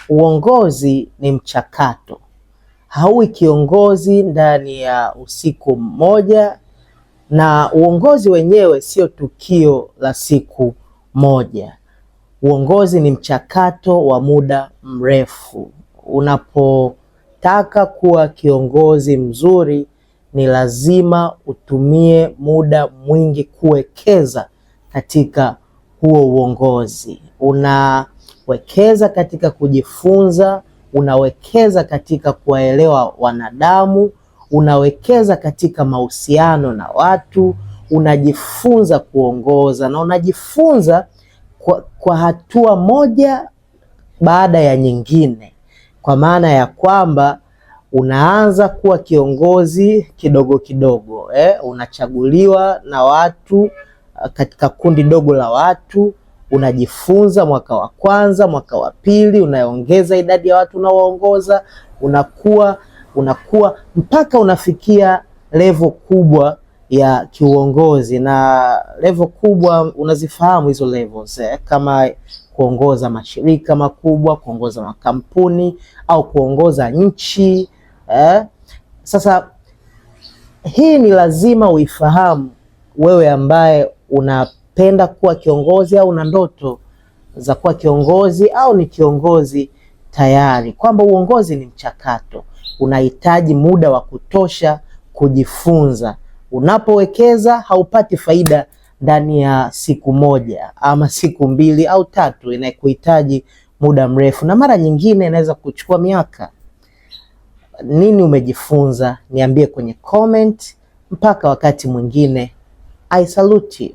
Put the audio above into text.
Uongozi ni mchakato, hauwi kiongozi ndani ya usiku mmoja, na uongozi wenyewe sio tukio la siku moja. Uongozi ni mchakato wa muda mrefu. Unapotaka kuwa kiongozi mzuri, ni lazima utumie muda mwingi kuwekeza katika huo uongozi. Unawekeza katika kujifunza, unawekeza katika kuwaelewa wanadamu, unawekeza katika mahusiano na watu, unajifunza kuongoza na unajifunza kwa hatua moja baada ya nyingine, kwa maana ya kwamba unaanza kuwa kiongozi kidogo kidogo, unachaguliwa na watu katika kundi dogo la watu, unajifunza mwaka wa kwanza, mwaka wa pili, unaongeza idadi ya watu unaowaongoza, unakuwa unakuwa mpaka unafikia level kubwa ya kiuongozi. Na level kubwa unazifahamu hizo levels, kama kuongoza mashirika makubwa, kuongoza makampuni au kuongoza nchi. Sasa hii ni lazima uifahamu wewe ambaye unapenda kuwa kiongozi au una ndoto za kuwa kiongozi au ni kiongozi tayari, kwamba uongozi ni mchakato, unahitaji muda wa kutosha kujifunza. Unapowekeza haupati faida ndani ya siku moja ama siku mbili au tatu, inakuhitaji muda mrefu na mara nyingine inaweza kuchukua miaka. Nini umejifunza? Niambie kwenye comment. Mpaka wakati mwingine, I salute you.